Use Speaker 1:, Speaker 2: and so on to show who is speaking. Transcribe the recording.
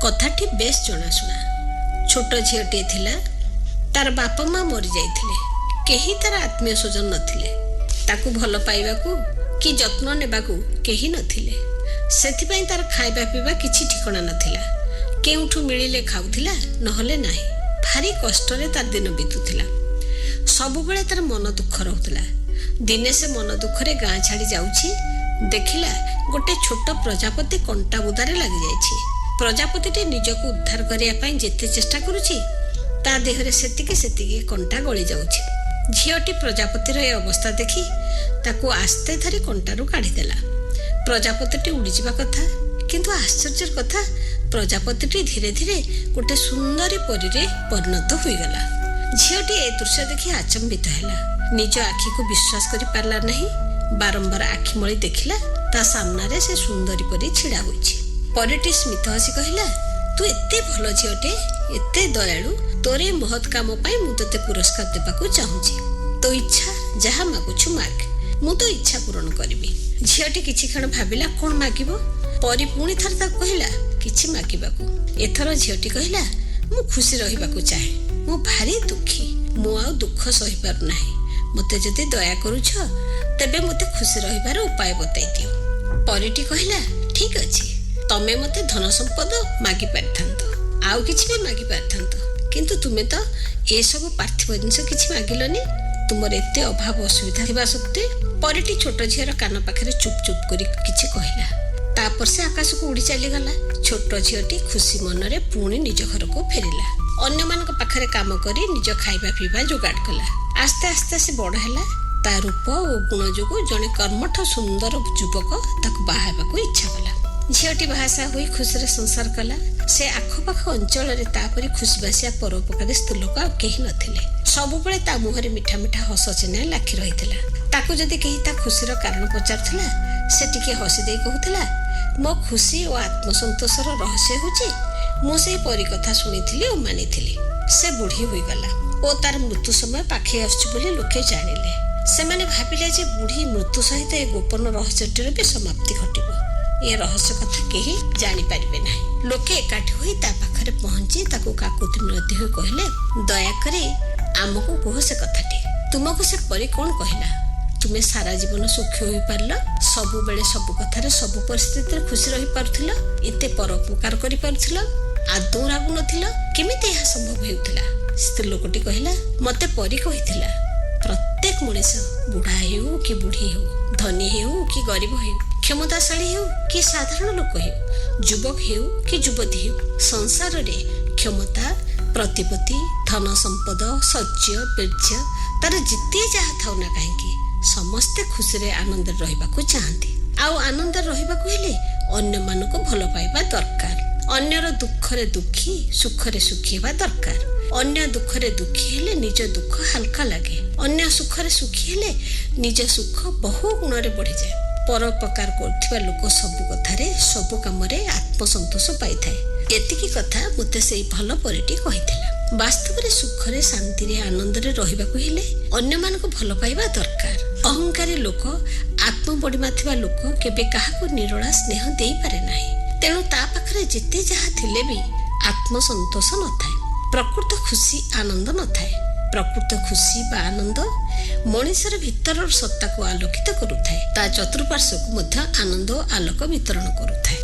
Speaker 1: କଥାଟି ବେଶ ଜଣାଶୁଣା। ଛୋଟ ଝିଅଟିଏ ଥିଲା। ତାର ବାପା ମା ମରିଯାଇଥିଲେ। କେହି ତାର ଆତ୍ମୀୟ ସ୍ୱଜନ ନଥିଲେ। ତାକୁ ଭଲ ପାଇବାକୁ କି ଯତ୍ନ ନେବାକୁ କେହି ନଥିଲେ। ସେଥିପାଇଁ ତାର ଖାଇବା ପିଇବା କିଛି ଠିକଣା ନଥିଲା। କେଉଁଠୁ ମିଳିଲେ ଖାଉଥିଲା, ନହେଲେ ନାହିଁ। ଭାରି କଷ୍ଟରେ ତାର ଦିନ ବିତୁଥିଲା। ସବୁବେଳେ ତାର ମନ ଦୁଃଖ ରହୁଥିଲା। ଦିନେ ସେ ମନ ଦୁଃଖରେ ଗାଁ ଛାଡ଼ି ଯାଉଛି, ଦେଖିଲା ଗୋଟେ ଛୋଟ ପ୍ରଜାପତି କଣ୍ଟା ବୁଦାରେ ଲାଗିଯାଇଛି। ପ୍ରଜାପତିଟି ନିଜକୁ ଉଦ୍ଧାର କରିବା ପାଇଁ ଯେତେ ଚେଷ୍ଟା କରୁଛି, ତା ଦେହରେ ସେତିକି ସେତିକି କଣ୍ଟା ଗଳି ଯାଉଛି। ଝିଅଟି ପ୍ରଜାପତିର ଏ ଅବସ୍ଥା ଦେଖି ତାକୁ ଆସ୍ତେ ଧରି କଣ୍ଟାରୁ କାଢ଼ିଦେଲା। ପ୍ରଜାପତିଟି ଉଡ଼ିଯିବା କଥା, କିନ୍ତୁ ଆଶ୍ଚର୍ଯ୍ୟର କଥା, ପ୍ରଜାପତିଟି ଧୀରେ ଧୀରେ ଗୋଟେ ସୁନ୍ଦରୀ ପରୀରେ ପରିଣତ ହୋଇଗଲା। ଝିଅଟି ଏ ଦୃଶ୍ୟ ଦେଖି ଆଚମ୍ବିତ ହେଲା। ନିଜ ଆଖିକୁ ବିଶ୍ୱାସ କରିପାରିଲା ନାହିଁ। ବାରମ୍ବାର ଆଖି ମଳି ଦେଖିଲା, ତା ସାମ୍ନାରେ ସେ ସୁନ୍ଦରୀ ପରୀ ଛିଡ଼ା ହୋଇଛି। ପରୀଟି ସ୍ମିତ ହସି କହିଲା, "ତୁ ଏତେ ଭଲ ଝିଅଟେ, ଏତେ ଦୟାଳୁ। ତୋର ଏ ମହତ୍ କାମ ପାଇଁ ମୁଁ ତୋତେ ପୁରସ୍କାର ଦେବାକୁ ଚାହୁଁଛି। ତୋ ଇଚ୍ଛା, ଯାହା ମାଗୁଛୁ ମାଗ, ମୁଁ ତୋ ଇଚ୍ଛା ପୂରଣ କରିବି।" ଝିଅଟି କିଛି କ୍ଷଣ ଭାବିଲା, କ'ଣ ମାଗିବ। ପରୀ ପୁଣି ଥରେ ତାକୁ କହିଲା କିଛି ମାଗିବାକୁ। ଏଥର ଝିଅଟି କହିଲା, "ମୁଁ ଖୁସି ରହିବାକୁ ଚାହେଁ। ମୁଁ ଭାରି ଦୁଃଖୀ। ମୁଁ ଆଉ ଦୁଃଖ ସହିପାରୁନାହିଁ। ମୋତେ ଯଦି ଦୟା କରୁଛ, ତେବେ ମୋତେ ଖୁସି ରହିବାର ଉପାୟ ବତାଇ ଦିଅ।" ପରୀଟି କହିଲା, "ଠିକ ଅଛି। ତମେ ମୋତେ ଧନ ସମ୍ପଦ ମାଗି ପାରିଥାନ୍ତ, ଆଉ କିଛି ବି ମାଗି ପାରିଥାନ୍ତ। କିନ୍ତୁ ତୁମେ ତ ଏସବୁ ପାର୍ଥିବ ଜିନିଷ କିଛି ମାଗିଲନି, ତୁମର ଏତେ ଅଭାବ ଅସୁବିଧା ଥିବା ସତ୍ତ୍ୱେ।" ପରୀଟି ଛୋଟ ଝିଅର କାନ ପାଖରେ ଚୁପ୍ ଚୁପ୍ କରି କିଛି କହିଲା। ତାପରେ ସେ ଆକାଶକୁ ଉଡ଼ି ଚାଲିଗଲା। ଛୋଟ ଝିଅଟି ଖୁସି ମନରେ ପୁଣି ନିଜ ଘରକୁ ଫେରିଲା। ଅନ୍ୟମାନଙ୍କ ପାଖରେ କାମ କରି ନିଜ ଖାଇବା ପିଇବା ଯୋଗାଡ଼ କଲା। ଆସ୍ତେ ଆସ୍ତେ ସେ ବଡ଼ ହେଲା। ତା ରୂପ ଓ ଗୁଣ ଯୋଗୁଁ ଜଣେ କର୍ମଠ ସୁନ୍ଦର ଯୁବକ ତାକୁ ବାହା ହେବାକୁ ଇଚ୍ଛା କଲା। ଝିଅଟି ବାହାସାହା ହୋଇ ଖୁସିରେ ସଂସାର କଲା। ସେ ଆଖପାଖ ଅଞ୍ଚଳରେ ତାପରି ଖୁସିବାସିଆ ପରୋପକାରୀ ସ୍ତ୍ରୀଲୋକ ଆଉ କେହି ନଥିଲେ। ସବୁବେଳେ ତା ମୁହଁରେ ମିଠା ମିଠା ହସ ଚିହ୍ନ ଲାଖି ରହିଥିଲା। ତାକୁ ଯଦି କେହି ତା ଖୁସିର କାରଣ ପଚାରୁଥିଲା, ସେ ଟିକେ ହସି ଦେଇ କହୁଥିଲା, "ମୋ ଖୁସି ଓ ଆତ୍ମସନ୍ତୋଷର ରହସ୍ୟ ହେଉଛି, ମୁଁ ସେଇ ପରି କଥା ଶୁଣିଥିଲି ଓ ମାନିଥିଲି।" ସେ ବୁଢ଼ୀ ହୋଇଗଲା ଓ ତାର ମୃତ୍ୟୁ ସମୟ ପାଖେଇ ଆସୁଛି ବୋଲି ଲୋକେ ଜାଣିଲେ। ସେମାନେ ଭାବିଲେ ଯେ ବୁଢ଼ୀ ମୃତ୍ୟୁ ସହିତ ଏ ଗୋପନ ରହସ୍ୟଟିର ବି ସମାପ୍ତି ଘଟିବ। ଏ ରହସ୍ୟ କଥା କେହି ଜାଣିପାରିବେ ନାହିଁ। ଲୋକେ ଏକାଠି ହୋଇ ତା ପାଖରେ ପହଞ୍ଚି ତାକୁ କାକୁତି ମିନତି ହୋଇ କହିଲେ, "ଦୟାକରି ଆମକୁ କୁହ ସେ କଥାଟି। ତୁମକୁ ସେ ପରି କ'ଣ କହିଲା? ତୁମେ ସାରା ଜୀବନ ସୁଖୀ ହୋଇପାରିଲ, ସବୁବେଳେ ସବୁ କଥାରେ ସବୁ ପରିସ୍ଥିତିରେ ଖୁସି ରହିପାରୁଥିଲ, ଏତେ ପରୋପକାର କରିପାରୁଥିଲ, ଆଦୌ ରାଗୁନଥିଲ। କେମିତି ଏହା ସମ୍ଭବ ହେଉଥିଲା?" ସ୍ତ୍ରୀ ଲୋକଟି କହିଲା, "ମତେ ପରି କହିଥିଲା, ପ୍ରତ୍ୟେକ ମଣିଷ, ବୁଢ଼ା ହେଉ କି ବୁଢ଼ୀ ହେଉ, ଧନୀ ହେଉ କି ଗରିବ ହେଉ, କ୍ଷମତାଶାଳୀ ହେଉ କି ସାଧାରଣ ଲୋକ ହେଉ, ଯୁବକ ହେଉ କି ଯୁବତୀ ହେଉ, ସଂସାରରେ କ୍ଷମତା, ପ୍ରତିପତ୍ତି, ଧନ ସମ୍ପଦ, ଶୌର୍ଯ୍ୟ, ବୀର୍ଯ୍ୟ ତାର ଯେତେ ଯାହା ଥାଉ ନା କାହିଁକି, ସମସ୍ତେ ଖୁସିରେ ଆନନ୍ଦରେ ରହିବାକୁ ଚାହାନ୍ତି। ଆଉ ଆନନ୍ଦରେ ରହିବାକୁ ହେଲେ ଅନ୍ୟମାନଙ୍କୁ ଭଲ ପାଇବା ଦରକାର। ଅନ୍ୟର ଦୁଃଖରେ ଦୁଃଖୀ, ସୁଖରେ ସୁଖୀ ହେବା ଦରକାର। ଅନ୍ୟ ଦୁଃଖରେ ଦୁଃଖୀ ହେଲେ ନିଜ ଦୁଃଖ ହାଲକା ଲାଗେ। ଅନ୍ୟ ସୁଖରେ ସୁଖୀ ହେଲେ ନିଜ ସୁଖ ବହୁ ଗୁଣରେ ବଢ଼ିଯାଏ। ପରୋପକାର କରୁଥିବା ଲୋକ ସବୁ କଥାରେ, ସବୁ କାମରେ ଆତ୍ମସନ୍ତୋଷ ପାଇଥାଏ। ଏତିକି କଥା ମୋତେ ସେଇ ଭଲ ପରୀଟି କହିଥିଲା। ବାସ୍ତବରେ ସୁଖରେ, ଶାନ୍ତିରେ, ଆନନ୍ଦରେ ରହିବାକୁ ହେଲେ ଅନ୍ୟମାନଙ୍କୁ ଭଲ ପାଇବା ଦରକାର। ଅହଙ୍କାରୀ ଲୋକ, ଆତ୍ମବଡ଼ିମା ଥିବା ଲୋକ କେବେ କାହାକୁ ନିରୋଳା ସ୍ନେହ ଦେଇପାରେ ନାହିଁ। ତେଣୁ ତା ପାଖରେ ଯେତେ ଯାହା ଥିଲେ ବି ଆତ୍ମସନ୍ତୋଷ ନଥାଏ, ପ୍ରକୃତ ଖୁସି ଆନନ୍ଦ ନଥାଏ। ପ୍ରକୃତ ଖୁସି ବା ଆନନ୍ଦ ମଣିଷର ଭିତରର ସତ୍ତାକୁ ଆଲୋକିତ କରୁଥାଏ, ତା ଚତୁଃପାର୍ଶ୍ୱକୁ ମଧ୍ୟ ଆନନ୍ଦ ଓ ଆଲୋକ ବିତରଣ କରୁଥାଏ।"